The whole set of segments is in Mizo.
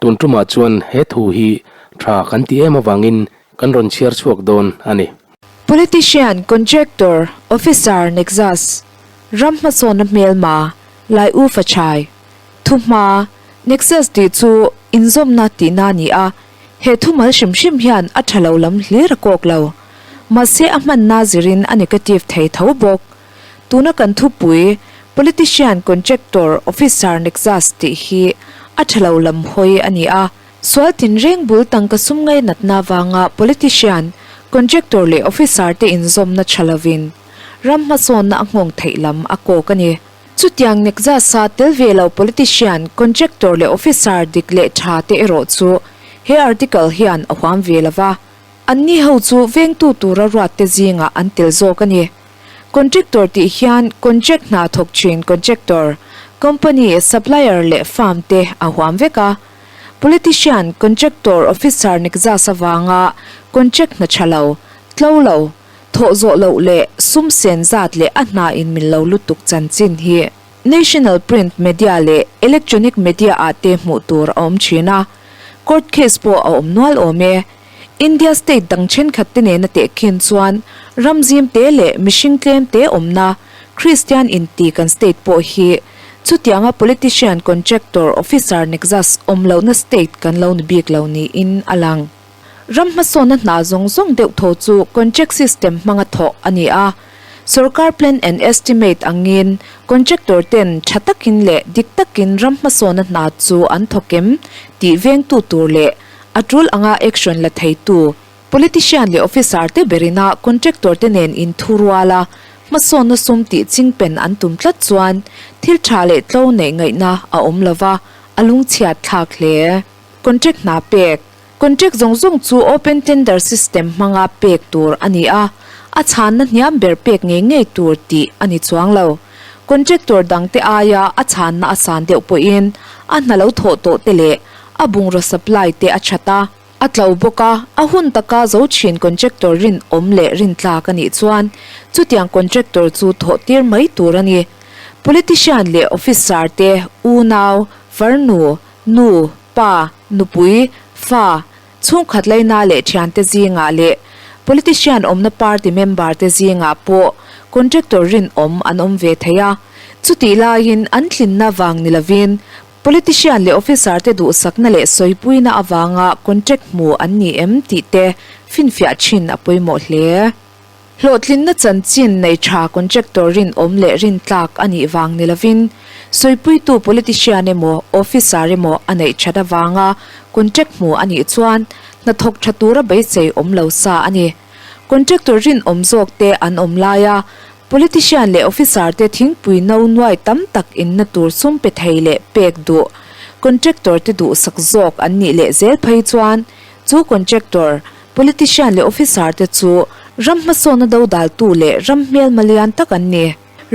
Tun tumah chuan he thu hi tha kan ti em avangin kan rawn chhiar chhuak dawn a ni. Politician, Contractor, Officer, Nexus, Ram hmasawnna hmelma, Lai U Fachai, Thuhma, Nexus tih chu inzawmna tihna a ni a, he thumal hrim hrim hian a tha lo lam hlir a kawk lo. Mahse a hmanna zirin a negative thei tho bawk. Tuna kan thupui Politician, Contractor, Officer, Nexus tih hi a tha lo lam hawi a ni a. Sual tinreng bul tangka sum ngainatna vanga Politician, Contractor leh Officer te inzawmna tha lovin ram hmasawnna a nghawng theih lam a kawk a ni. Chutiang Nexus-a tel ve lo Politician, Contractor leh Officer dik leh tha te erawh chu he article hian a huam ve lo va. Anni ho chu vengtu tura ruatte zingah an tel zawk a ni. Contractor tih hian contract hna thawk thin contractor, company, supplier leh firm te a huam vek a. Politician, contractor, officer Nexus avanga contract hna tha lo, tlo lo, thawh zawh loh leh sum sen zat leh a hna in mil lo lutuk chanchin hi National print media leh electronic media ah te hmuh tur a awm thin a, court case pawh a awm nual awm e. India state dang thenkhat te nena tehkhin chuan ram zim te leh mihring tlem te awmna Kristian inti kan state pawh hi chutianga politician contractor officer nexus awm lohna state kan lo ni bik lo niin a lang. Ram hmasawnna hna zawng zawng deuh tho chu contract system hmanga thawh a ni a. Sorkar plan and estimate angin contractor ten tha takin leh dik takin ram hmasawnna hna chu an thawk em tih vengtu tur leh a tul anga action la theitu politician leh officer te berina contractor te nen inthurual a hmasawnna sum tih chingpen an tum tlat chuan thil tha leh tlo neih ngaihna a awm lova a lungchhiat thlak hle. Contract hna pek Contract zawng zawng chu open tender system hmanga pek tur a ni a, a chhanna hniam ber pek ngei ngei tur tih a ni chuang lo. Contractor dangte aia a chhanna a san deuh pawhin a hna lo thawh tawh te leh a bungraw supply te a that a, a tlo bawk a, a hun taka zo thin contractor rinawm leh rintlak a nih chuan chutiang contractor chu thawh tir mai tur a ni. Politician leh officer te, unau, farnu, nu, pa, nupui, fa, chhungkhat laina leh thiante zingah leh politician awmna party member te zingah pawh contractor rinawm an awm ve thei a. Chutih laiin an tlinna vang ni lovin politician leh officer te duhsakna leh sawipuina avanga contract hmu an ni em tih te finfiah thin a pawimawh hle. Hlawhtlinna chanchin nei tha contractor rinawm leh rintlak a nih vang ni lovin, sawipuitu politician emaw officer emaw a neih that avanga contract hmu a nih chuan hnathawk tha tura beisei awm lo sa a ni. Contractor rinawm zawk te an awm laia politician leh officer te thingpui no nuai tam tak inna tur sum pe thei leh pek duh contractor te duhsak zawk an nih leh zel phei chuan chu contractor Politician leh officer te chu ram hmasawnna dodaltu leh ram hmelma lian tak an ni.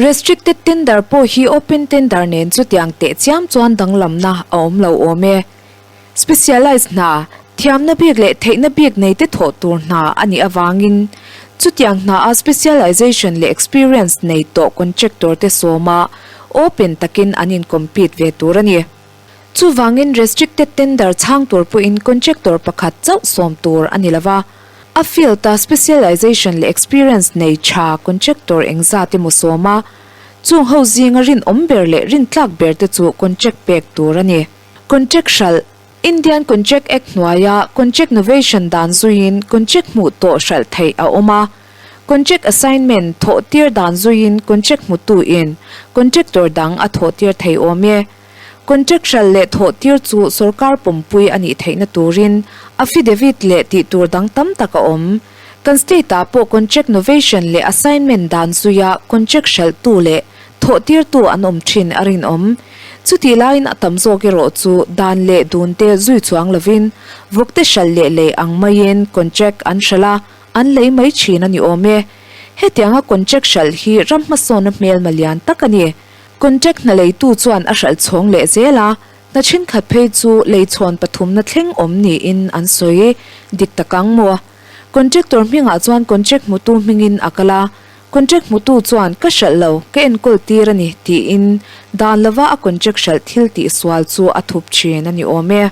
Restricted tender pawh hi open tender nen chutiang teh chiam chuan danglamna a awm lo awm e. Specialized hna, thiamna bik leh theihna bik nei te thawh tur hna a nih avangin chutiang hna a specialization leh experience nei tawh contractor te sawma open takin an in compete ve tur a ni. Chuvangin restricted tender chhang tur pawhin contractor pakhat chauh sawm tur a ni lova, a field-a specialization leh experience nei tha contractor engzat emaw sawm a, chung ho zinga rinawm ber leh rintlak ber te chu contract pek tur a ni. Contract hralh, Indian Contract Act hnuaia contract novation dan zuiin contract hmuh tawh hralh theih a awm a, contract assignment thawh tir dan zuiin contract hmutu-in contractor dang a thawh tir thei awm e. Contract hralh leh thawh tir chu sorkar pawmpui a nih theihna turin affidavit leh tih tur dang tam tak a awm. Kan state ah pawh contract novation leh assignment dan zuia contract hralhtu leh thawh tirtu an awm thin a rinawm. Chutih laiin a tam zawk erawh chu dan leh dun te zui chuang lovin vawkte hralh leh lei ang maiin contract an hralh a, an lei mai thin a ni awm e. Hetianga contract hralh hi ram hmasawnna hmelma lian tak a ni. Contract hna leitu chuan a hralh chhawng leh zel a, hna thenkhat phei chu leichhawn pathumna thleng awm niin an sawi dik tak ang maw? Contractor hmingah chuan contract hmutu hmingin a kal a, contract hmutu chuan ka hralh lo, ka enkawl tir a ni tiin dan lova a contract hralh thil tihsual chu a thup thin a ni awm e.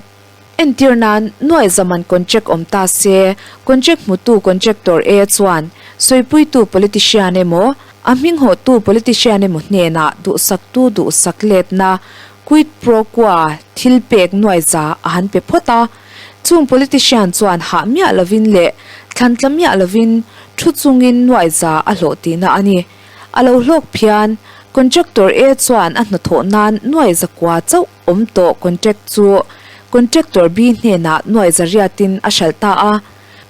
Entir nan, nuai zaman contract awm ta se, contract hmutu contractor A chuan sawipuitu politician emaw, a hminghawhtu politician emaw hnenah duhsaktu duhsak letna quid pro quo thil pek nuai za a han pe phawt a. Chung politician chuan hah miah lovin leh thlantla miah lovin thu chungin nuai za a hlawh tihna a ni. A lo hlawk phian, contractor A chuan a hnathawh nan nuai zakua chauh awm tawh contract chu contractor B hnenah nuai zariatin a hralh ta a.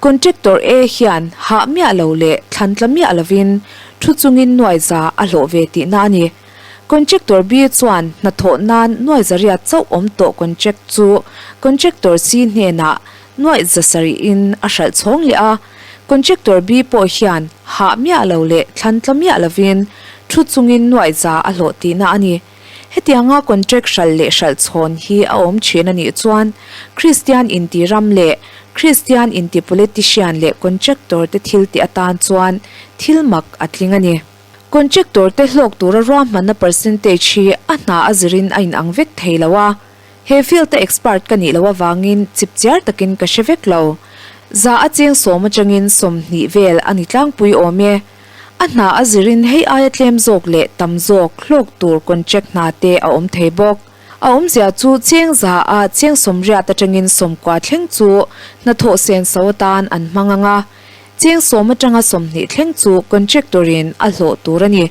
Contractor A hian hah miah lo leh thlantla miah lovin thu chungin nuai za a hlawh ve tihna a ni. Contractor B chuan hnathawh nan nuai zariat chauh awm tawh contract chu contractor C hnenah nuai za sarihin a hralh chhawng leh a. Contractor B pawh hian hah miah lo leh thlantla miah lovin thu chungin nuai za a hlawh tihna a ni. Hetianga contract hralh leh hralh chhawn hi a awm thin a nih chuan Kristian inti ram leh Kristian inti politician leh contractor te thil tih atan chuan thil mak a tling a ni. Contractor te hlawk tura ruahmanna percentage hi a hna a zirin a inang vek thei lo a, he field a expert ka nih loh avangin chipchiar takin ka hre vek lo. Za a cheng sawm atangin 20 vel a ni tlangpui awm e. A hna a zirin hei aia tlem zawk leh tam zawk hlawk tur contract hna te a awm thei bawk. A awmzia chu cheng za a cheng 80 atangin 90 thleng chu hnathawh senso atan an hmang ang a, cheng sawm atanga 20 thleng chu contractor in a hlawh tur a ni.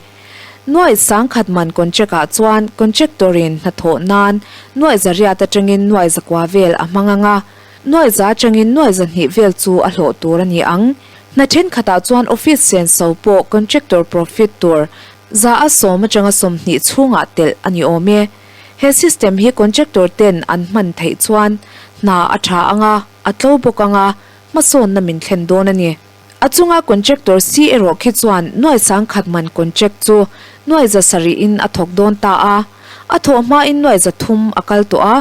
Nuaih sangkhat man contract ah chuan contractor in hnathawh nan nuaih zariat atangin nuaih zakua vel a hmang ang a, nuaih za atangin nuaih zahnih vel chu a hlawh tur a ni ang. Hna thenkhatah chuan office senso pawh contractor profit tur za a sawm atanga 20 chhungah telh a ni awm e. He system hi contractor ten an hman theih chuan hna a tha ang a, a tlo bawk ang a, hmasawnna min thlen dawn a ni. A chunga contractor C erawh khi chuan nuai sangkhat man contract chu nuai za sarihin a thawk dawn ta a, a thawh hmain nuai 300 a kal tawh a,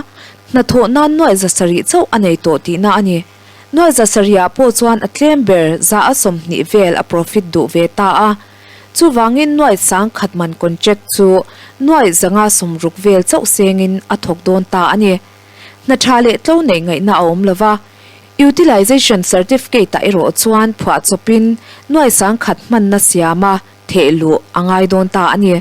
hnathawh nan nuai 700 chauh a nei tawh tihna a ni. Nuai 700 ah pawh chuan a tlem ber za a 20 vel a profit duh ve ta a. Chuvangin nuai sangkhat man contract chu nuai 560 vel chauh sengin a thawk dawn ta a ni. Hna tha leh tlo neih ngaihna a awm lova, Utilization Certificate ah erawh chuan phuah chawpin nuai sangkhat hmanna siama theh luh a ngai dawn ta a ni.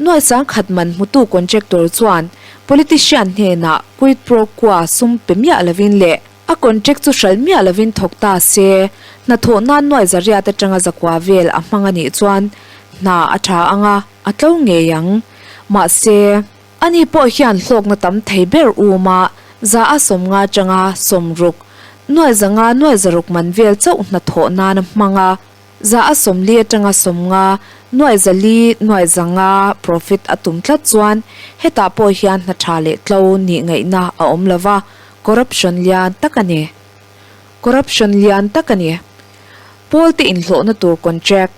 Nuai sangkhat man hmutu contractor chuan politician hnenah quid pro quo sum pe miah lovin leh a contract chu hralh miah lovin thawk ta se, hnathawh nan nuai zariat atanga zakua vel a hmang a nih chuan hna a tha ang a, a tlo ngei ang. Mahse. Ani pawh hian hlawkna tam thei ber um a, za a 50 atanga 60, nuai 500 nuai 600 man vel chauh hnathawh nan a hmang a, za a 40 atanga 50, nuai 400 nuai 500 profit a tum tlat chuan hetah pawh hian hna tha leh tlo nih ngaihna a awm lo va, corruption lian tak a ni. Corruption lian tak a ni. Pawl te inhlawhna tur contract,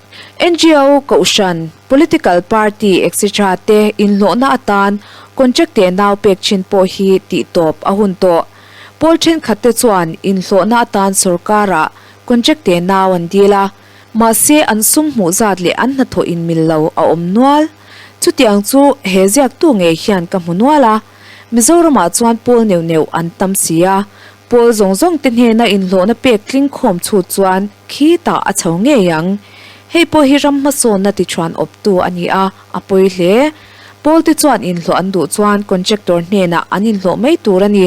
NGO, Kohhran, Political Party etc te inhlawhna atan contract te nau pek thin pawh hi tih tawp a hun tawh. Pawl thenkhat te chuan inhlawhna atan sorkarah contract te nau an dil a, mahse an sum hmuh zat leh an hnathawh inmil lo a awm nual. Chutiang chu he ziaktu ngei hian ka hmu nual a, Mizoramah chuan pawl neuh neuh an tam si a, Pawl zawng zawng te hnena inhlawhna pek tling khawm chhut chuan khitah a chho ngei ang. Hei pawh hi ram hmasawnna tichhuan awptu a ni a, a pawi hle. Pawl te chuan inhlawh an duh chuan contractor hnenah an inhlawh mai tur a ni.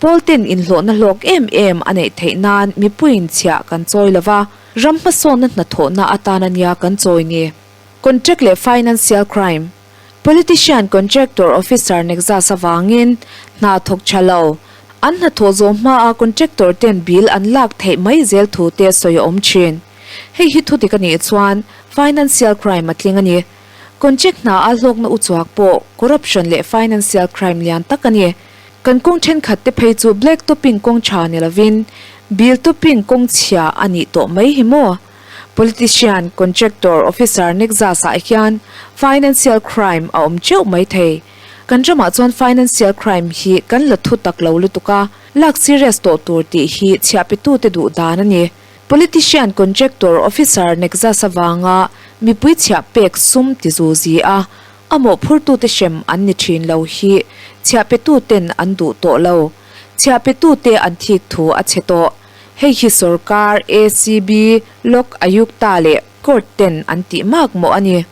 Pawl ten inhlawhna hlawk em em a neih theih nan mipuiin chhiah kan chawi lo va, ram hmasawnna hnathawhna atan a nia kan chawi ni. Contract leh financial crime. Politician, contractor, officer nexus avangin hna thawk tha lo. An hnathawh zawh hmaa contractor ten bill an lak theih mai zel thu te sawi a awm thin. Hei hi thudik a nih chuan financial crime a tling a ni. Contract hna a hlawkna uchuak pawh corruption leh financial crime lian tak a ni. Kan kawng thenkhat te phei chu black topping kawng tha ni lovin bill topping kawng chhia a nih tawh mai hi maw? Politician, contractor, officer nexus ah hian financial crime a awm teuh mai thei. Kan ramah chuan financial crime hi kan la thu tak lo lutuk a, lak serious tawh tur tih hi chhiahpetute duh dan a ni. Politician, contractor, officer nexus avanga mipui chhiah pek sum ti zu zi a, a mawhphurtute hrem an ni thin lo hi chhiahpetuten an duh tawh lo. Chhiah petute an thik thu a chhe tawh. Hei hi sorkar, ACB, Lok Ayukta leh Court ten an tih mak mawh a ni.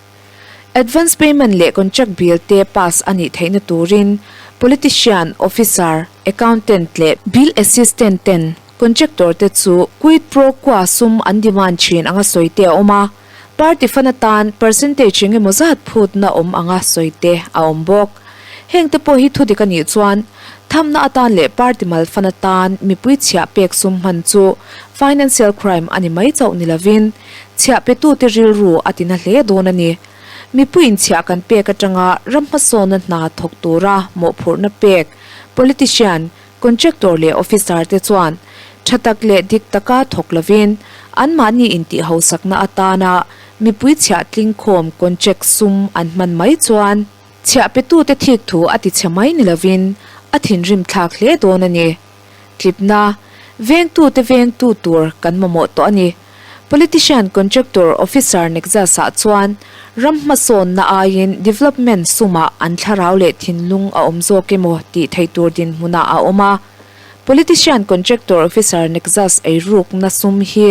Advance payment leh contract bill te pass a nih theihna turin politician, officer, accountant leh bill assistant ten contractor te chu quid pro quo sum an demand thin anga sawi te a awm a, party fund atan percentage engemaw zat phutna awm anga sawi te a awm bawk. Heng te pawh hi thudik a nih chuan thamna atan leh party mal fund atan mipui chhiah pek sum hman chu financial crime a ni mai chauh ni lovin Chhiah petute rilru a ti na hle dawn a ni. Mipuiin chhiah kan pek atanga ram hmasawnna hna thawk tura mawhphurhna pek politician, contractor leh officer te chuan tha tak leh dik taka thawk lovin anmahni intihhausakna atana mipui chhiah tlingkhawm contract sum an hman mai chuan chhiah petute thik thu a ti chhe mai ni lovin a thinrim thlak hle dawn a ni. Tlipna, Vengtute vengtu tur kan mamawh tawh a ni. Politician, Contractor, Officer Nexus ah chuan ram hmasawnna aiin development sumah an thlarau leh thinlung a awm zawk emaw tih theih tur dinhmunah a awm a. Politician, Contractor, Officer Nexus eirukna sum hi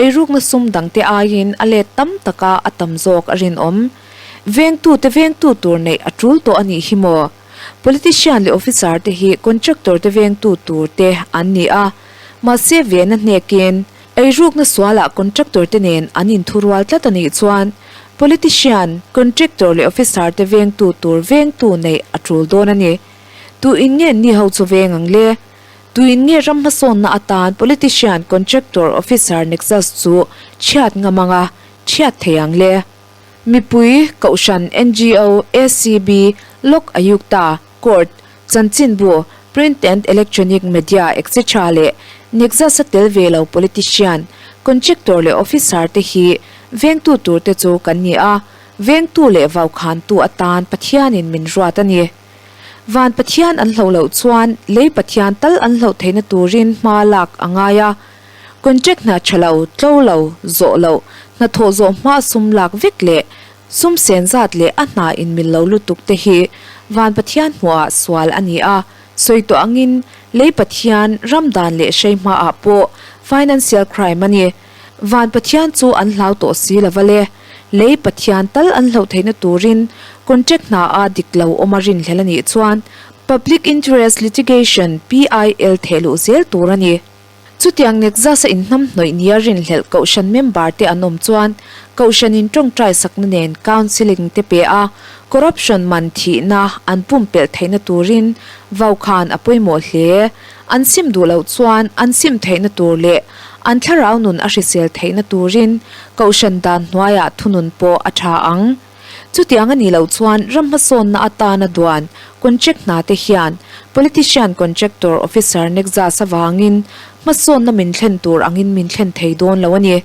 eirukna sum dangte aiin a let tam taka a tam zawk a rinawm. Vengtute vengtu tur neih a tul tawh a nih hi maw? Politician leh officer te hi contractor te vengtu tur te an ni a, mahse vena hnekin eirukna sualah contractor te nen an inthurual tlat a nih chuan politician, contractor leh officer te vengtu tur vengtu neih a tul dawn a ni. Tu in nge ni ho chu veng ang le? Tu in nge ram hmasawnna atan politician, contractor, officer nexus chu chhiat ngam anga chhiat thei ang le? Mipui, Kohhran, NGO, ACB, Lok Ayukta, Court, Chanchinbu, Print and Electronic Media etc leh Nexus a tel ve lo politician, contractor leh officer te hi vengtu tur te chu kan ni a, vengtu leh vaukhantu atan Pathianin min ruat a ni. Van Pathian an hloh loh chuan lei Pathian tal an hloh theihna turin hma lak a ngai a. Contract hna tha lo, tlo lo, zawh loh, hnathawh zawh hma sum lak vek leh sum sen zat leh a hna inmil lo lutuk te hi Van Pathian hmuhah sual a ni a, sawi tawh angin lei Pathian ram dan leh hrei hmaah pawh financial crime a ni. Van Pathian chu an hlau tawh si lova le, lei Pathian tal an hloh theihna turin contract hna a dik lo awm a rinhlel a nih chuan Public Interest Litigation, PIL, thehluh zel tur a ni. Chutiang Nexus a inhnamhnawih nia rinhlelh Kohhran member te an awm chuan Kohhran in tawngtai sakna nen counselling te pe a, corruption man thihna an pumpelh theihna turin vaukhan a pawimawh hle. An sim duh loh chuan an sim theihna tur leh an thlarau nun a hrisel theihna turin Kohhran dan hnuaiah thunun pawh a tha ang. Chutiang a nih loh chuan ram hmasawnna atana duan contract hna te hian politician contractor officer nexus avangin hmasawnna min thlen tur angin min thlen thei dawn lo a ni.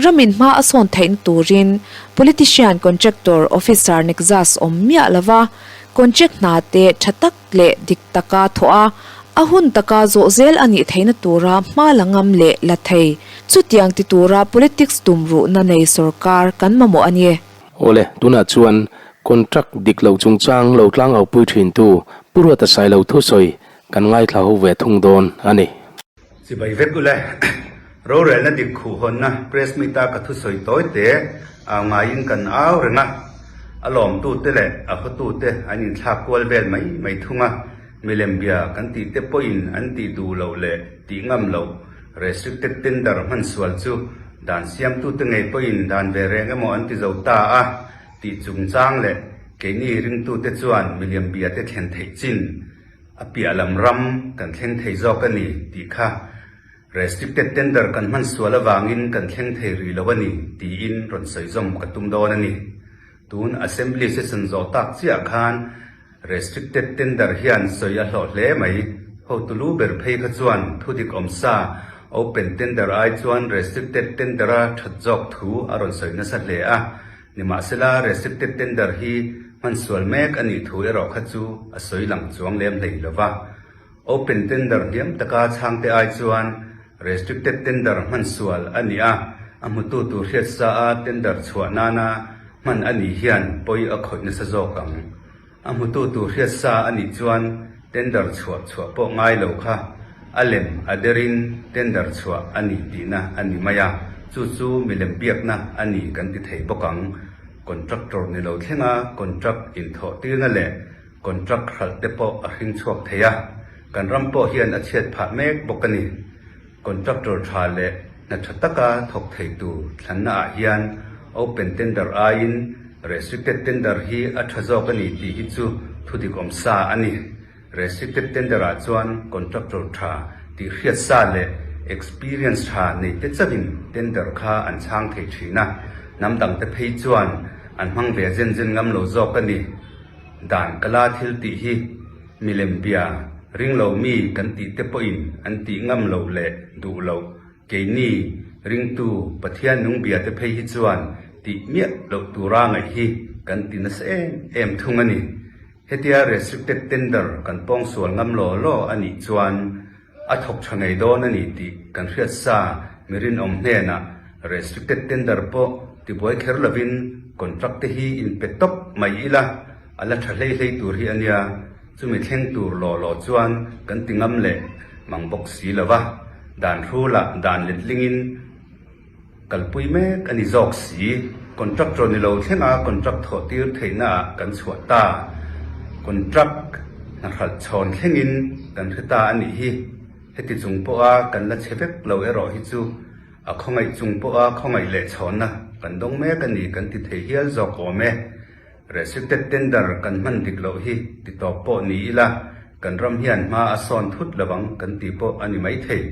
Ramin hma a sawn theihna turin politician contractor officer nexus awm miah lova contract hna te tha tak leh dik taka thawh a, a hun taka zawh zel a nih theihna tura hma la ngam leh la thei. Chutiang ti tura politics tum ruhna nei sorkar kan mamawh a ni. Awle, tunah chuan contract dik lo chungchang lo tlang au pui thintu Pu Ruata Sailo thusawi kan ngaithla ho ve thung dawn a ni. Chibai vek ule, rorelna dik khuh hawnna press meet a ka thusawi tawi te au ngaiin kan au reng a, a lawmtute leh a hawtute an inthlak kual vel mai mai thung a, milem bia kan tih te pawhin an tih duh loh leh tih ngam loh restricted tender hman sual chu dan siamtute ngei pawhin dan ve reng emaw an ti zo ta a tih chungchang leh keini ringtute chuan milem bia te thlen theih chin A piah lam ram kan thleng thei zawk a ni tih kha restricted tender kan hman sual avangin kan thleng thei rih lo a ni tiin rawn sawi zawm ka tum dawn a ni. Tun Assembly session zawh tak chiah khan restricted tender hian sawi a hlawh hle mai. Hotu lu ber phei kha chuan thudik awm sa open tender ai chuan restricted tender a that zawk thu a rawn sawi nasa hle a. Nimahsela, restricted tender hi hman sual mek a nih thu erawh kha chu a sawi lang chuang lem hlei lo va. Open tender hniam taka chhangte ai chuan restricted tender hman sual a nih a, a hmutu tur hriat sa a tender chhuah nana hman a nih hian pawi a khawih nasa zawk ang. A hmutu tur hriat sa a nih chuan. Tender chhuah chhuah pawh ngai lo kha a lem a derin tender chhuah a ni tihna a ni mai a, chu chu milem biakna a ni kan ti thei bawk ang. Contractor ni lo thlenga contract inthawh tirna leh contract hralh te pawh a hring chhuak thei a, kan ram pawh hian a chhiat phah mek bawk a ni. Contractor tha leh hna tha taka thawk thei tur thlanna ah hian open tender aiin restricted tender hi a tha zawk a ni tih hi chu thudik awm sa a ni. Restricted tender ah chuan contractor tha tih hriat sa leh experience tha nei te chauhin tender kha an chhang thei thin a, hnam dang te phei chuan an hmang ve zen zen ngam lo zawk a ni. Dan kala thil tih hi Milem bia, ring lo mi kan tih te pawhin an tih ngam loh leh duh loh, keini ringtu Pathian nung bia te phei hi chuan tih miah loh tura ngaih hi kan ti nasa em em thung a ni. Hetia restricted tender kan pawngsual ngam law law a nih chuan a thawk tha ngei dawn a ni tih kan hriat sa mi rinawm hnenah restricted tender pawh tibuai kher lovin contract te hi inpe tawp mai ila, A la tha hlei hlei tur hi a nia, chumi thleng tur law law chuan kan ti ngam leh mang bawk si lo va, dan hrulah dan letlingin kalpui mek a ni zawk si. Contractor ni lo thlenga contract thawh tir theihna ah kan chhuah ta, contract hna hralh chhawn thlengin kan hre ta a nih hi. Heti chung pawha kan la chhe vek lo erawh hi chu a khawngaih chung pawha khawngaih leh chhawnna kan dawng mek a ni kan ti thei hial zawk awm e. Restricted tender kan hman dik loh hi ti tawp pawh ni ila, kan ram hian hma a sawn thut lo ang kan tih pawh a ni maithei.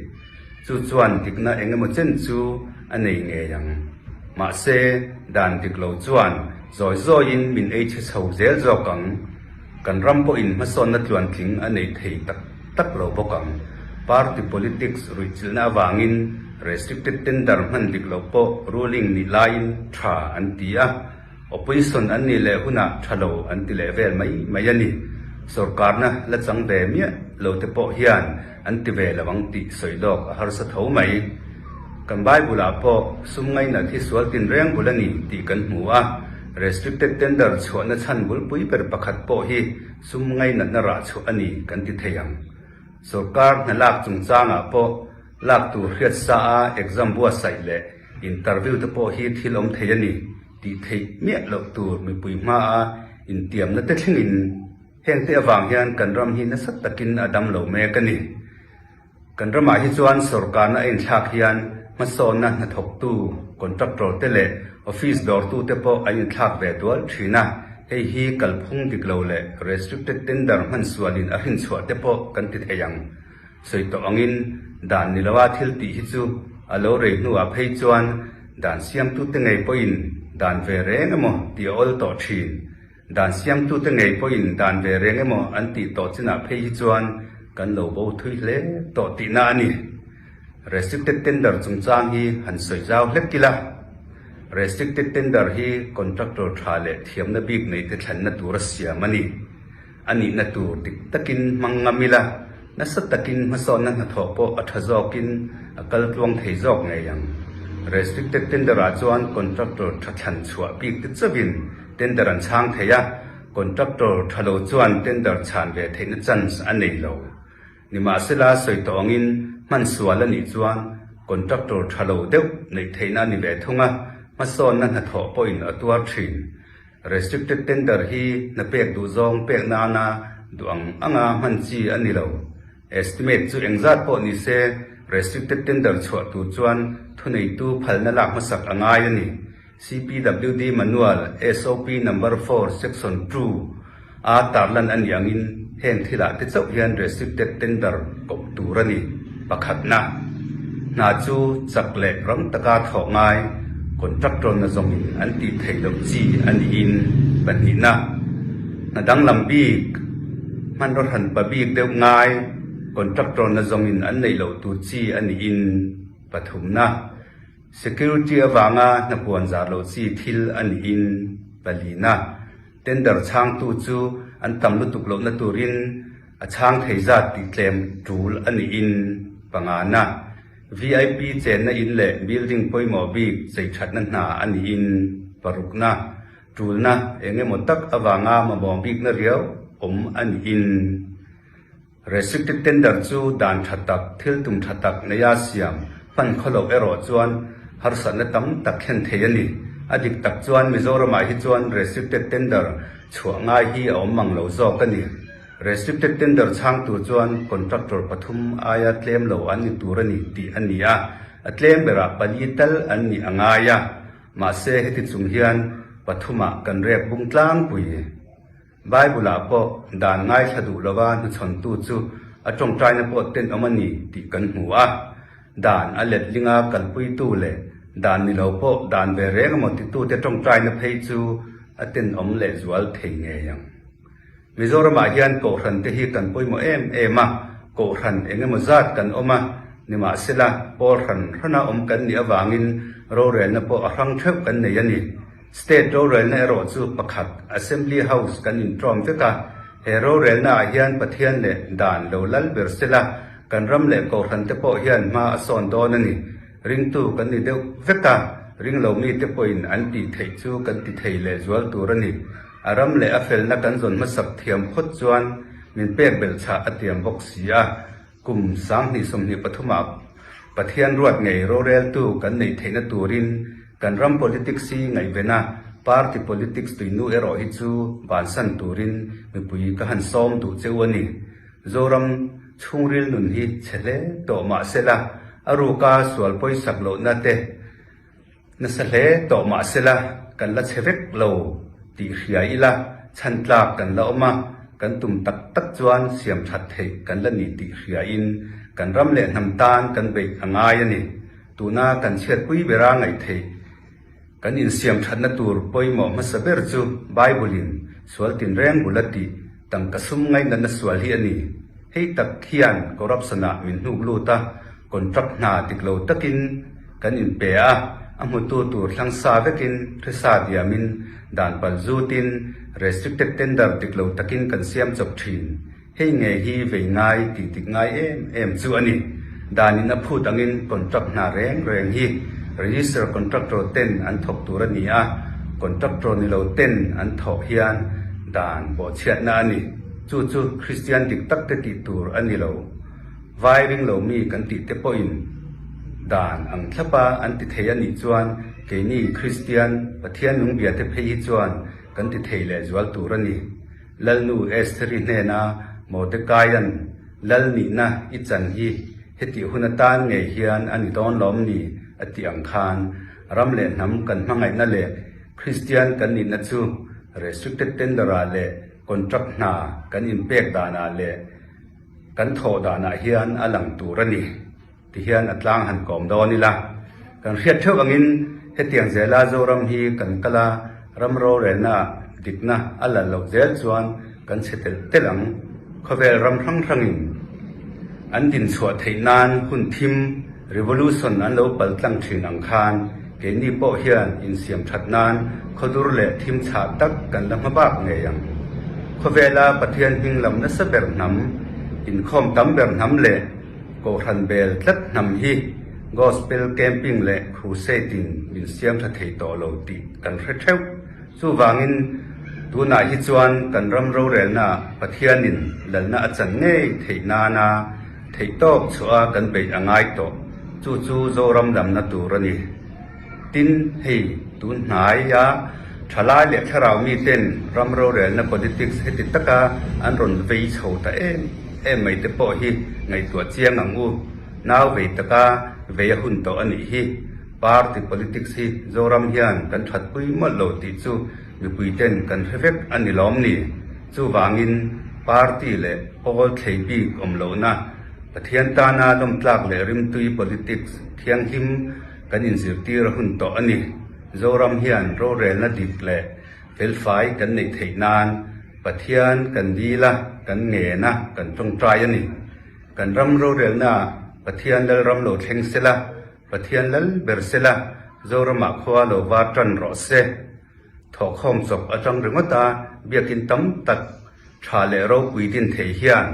Chu chuan dikna eng emaw chen chu a nei ngei ang. Mahse, dan dik lo chuan zawi zawiin min ei chhe chho zel zawk ang. Kan ram pawhin hmasawnna tluantling a nei thei tak tak lo bawk ang. Party politics ruihchilhna avangin restricted tender hman dik loh pawh ruling nih laiin tha an ti a. Opposition an nih leh hunah tha lo an ti leh vel mai mai a ni. Sorkarna la chang ve miah lo te pawh hian an ti ve lo ang tih sawi lawk a harsa tho mai. Kan Bible ah pawh sum ngainat hi sual tinreng bul a ni tih kan hmu a, restricted tender chhuahna chhan bulpui ber pakhat pawh hi sum ngainatna rah chhuah a ni kan ti thei ang. Sorkar hna lak chungchangah pawh lak tur hriat sa a exam buatsaih leh interview te pawh hi thil awm thei a ni. Tih theih miah loh tur mipui hmaa intiamna te thlengin hengte avang hian kan ram hi nasa takin a dam lo mek a ni. Kan ramah hi chuan sorkarna a inthlak hian hmasawnna hnathawktu, contractor te leh office dawrtute pawh an inthlak ve dual thin a, hei hi kalphung dik lo leh restricted tender hman sualin a hrinchhuah te pawh kan ti thei ang. Sawi tawh angin dan ni loa thil tih hi chu a lo rei hnuah phei chuan dan siamtute ngei pawhin dan ve reng emaw tih a awl tawh thin. Dan siamtute ngei pawhin dan ve reng emaw an tih tawh chinah phei hi chuan kan lo bo thui hle tawh tihna a ni. Restricted tender chungchang hi han sawi zau hlek ila. Restricted tender hi contractor tha leh thiamna bik neite thlanna tura siam a ni. A nihna tur dik takin hmang ngam ila, nasa takin hmasawnna hnathawh pawh a tha zawkin a kal tluang thei zawk ngei ang. Restricted tender ah chuan contractor tha thlan chhuah bik te chauhin tender an chhang thei a, contractor tha lo chuan tender chhan ve theihna chance a nei lo. Nimahsela sawi tawh angin hman sual a nih chuan contractor tha lo deuh neih theihna a ni ve thung a, hmasawnna hnathawh pawhin a tuar thin. Restricted tender hi hna pek duh zawng pek nana duh ang anga hman chi a ni lo. Estimate chu engzat pawh ni se restricted tender chhuah tur chuan thuneitu phalna lak hmasak a ngai a ni. CPWD Manual SOP Number 4 Section 2 a tarlan a nih angin heng thilah te chauh hian restricted tender kawp tur a ni. Pakhatna, hna chu chak leh ram taka thawh ngai contractor na zawngin an tih theih loh chi a niin. Pahnihna, hna danglam bik, hmanraw hranpa bik deuh ngai contractor na zawngin an neih loh tur chi a niin. Pathumna, security avanga hna puan zar loh chi thil a niin. Palina, Tender chhangtu chu an tam lutuk lohna turin a chhang thei zat tih tlem tul a niin pangana VIP chenna in leh building pawimawh bik chei thatna hna a niin parukna tulna eng emaw tak avanga mamawh bikna riau awm a niin. Restricted tender chu dan tha tak, thil tum tha tak neia siam hman khaw loh erawh chuan harsatna tam tak thlen thei a ni. A dik tak chuan Mizoramah hi chuan restricted tender chhuah ngai hi a awm mang lo zawk a ni. Restricted tender chhang tur chuan contractor pathum aia tlem lo an ni tur a ni tih a ni a, a tlem berah pali tal an nih a ngai a. Mahse heti chung hian pathumah kan rek bung tlangpui. Bible-ah pawh dan ngaithla duh lova hnuchhawntu chu a tawngtaina pawh tenawm a ni tih kan hmu a. Dan a letlinga kalpuitu leh dan ni lo pawh dan ve reng emaw titute tawngtaina phei chu a tenawm lehzual thei ngei ang. Mizoramah hian Kohhran te hi kan pawimawh em em a, Kohhran eng emaw zat kan awm a, nimahsela pawl hran hrana awm kan nih avangin rorelna pawh a hrang theuh kan nei a ni. State rorelna erawh chu pakhat Assembly House kan inṭawm vek a, he rorelna ah hian Pathian leh dan lo lal ber sela, kan ram leh kohhran te pawh hian hma a sawn dawn a ni. Ringtu kan ni deuh vek a, ringlo mite pawhin an tih theih chu kan ti thei leh zual tur a ni. A ram leh a felna kan zawn hmasak thiam phawt chuan min pek belh chhah a tiam bawk si a. Kum 2023 ah Pathian ruat ngei roreltu kan neih theihna turin kan ram politics hi ngaihvena party politics tuinu erawh hi chu bansan turin mipui ka han sawm duh che u a ni. Zoram chhungril nun hi chhe hle tawh mahsela a ruka sual pawisak lohna te Nasa hle tawh mahsela kan la chhe vek lo tih hria ila chhan tlak kan la awm a, kan tum tak tak chuan siam that theih kan la ni tih hriain kan ram leh hnam tan kan beih a ngai a ni. Tuna kan chhiatpui bera ngaih theih kan insiam thatna tur pawimawh hmasa ber chu Bible-in sual tinreng bul a tih tangka sum ngaihnatna sual hi a ni. Hei tak hian corruption-ah min hnuk lut a, Contract hna dik lo takin kan inpe a, a hmutu tur thlang sa vekin hrisa diamin dan pal zutin restricted tender dik lo takin kan siam chawp thin. Hei nge hi vei ngai tih dik ngai em em chu a ni. Danin a phut angin contract hna reng reng hi register contractor ten an thawk tur a ni a, contractor ni lo ten an thawh hian dan bawhchhiatna a ni. Chu chu Kristian dik tak te tih tur a ni lo. Vai ring lo mi kan tih te pawhin dan ang thlapa an ti thei a nih chuan keini Kristian Pathian nung bia te phei hi chuan kan ti thei leh zual tur a ni. Lalnu Estheri hnena Mordecaian lal nihna i chan hi hetih hun atan ngei hian a ni dawn lawm ni a tih ang khan ram leh hnam kan hmangaihna leh Kristian kan nihna chu restricted tender ah leh contract hna kan inpek danah leh Kan thawh danah hian a lang tur a ni ti hian a tlang han kawm dawn ila. Kan hriat theuh angin hetiang zela Zoram hi kan kal a, ram rorelna dikna a lal loh zel chuan kan chhe telh telh ang. Khawvel ram hrang hrangin an dinchhuah theih nan hun thim, revolution, an lo pal tlang thin ang khan keini pawh hian insiam that nan khawdur leh thim chhah tak kan la hma bak ngei ang. Khawvela Pathian hming lam nasa ber hnam, inkhawm tam ber hnam leh Kohhran bel tlat hnam hi Gospel camping leh crusade in min siam tha thei tawh lo tih kan hre theuh. Chuvangin tunah hi chuan kan ram rorelna Pathianin lalna a chan ngei theih nana theihtawk chhuah a kan beih a ngai tawh. Chu chu Zoram lamna tur a ni. Tin, hei tun hnaia thalai leh thlarau miten ram rorelna politics heti taka an rawn vei chho ta em em mai te pawh hi ngaihtuah chiang ang u. Nau vei taka vei a hun tawh a nih hi. Party politics hi Zoram hian kan thatpui mawlh lo tih chu mipui ten kan hre vek a ni lawm ni? Chuvangin party leh pawl thlei bik awm lohna Pathian tana lawmtlak leh rimtui politics thianghlim kan inzirtir a hun tawh a ni. Zoram hian rorelna dik leh felfai kan neih theih nan Pathian kan dil a, kan ngen a, kan tawngtai a ni. Kan ram rorelna Pathian Lalram lo thleng sela, Pathian lal ber sela, Zoramah khua lo var tan rawh se. Thawhkhawm chawp atang ringawt a biakin tam tak tha leh ropui din thei hian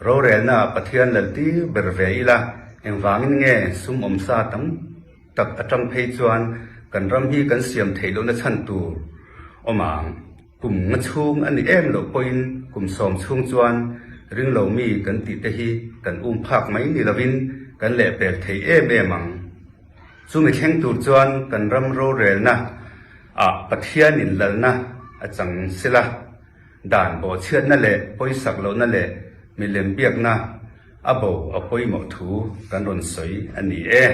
rorelna ah Pathian lal tir ber ve ila engvangin nge sum awmsa tam tak atang phei chuan kan ram hi kan siam theih lohna chhan tur awm ang. Kum nga chhung a ni em loh pawhin kum sawm chhung chuan. Ringlo mi kan tih te hi kan um phak mai ni lovin kan lehpel thei em em ang. Chumi thleng tur chuan kan ram rorelna ah Pathianin lalna a chang sela, dan bawhchhiatna leh pawisak lohna leh milem biakna a bo a pawimawh thu kan rawn sawi a ni e.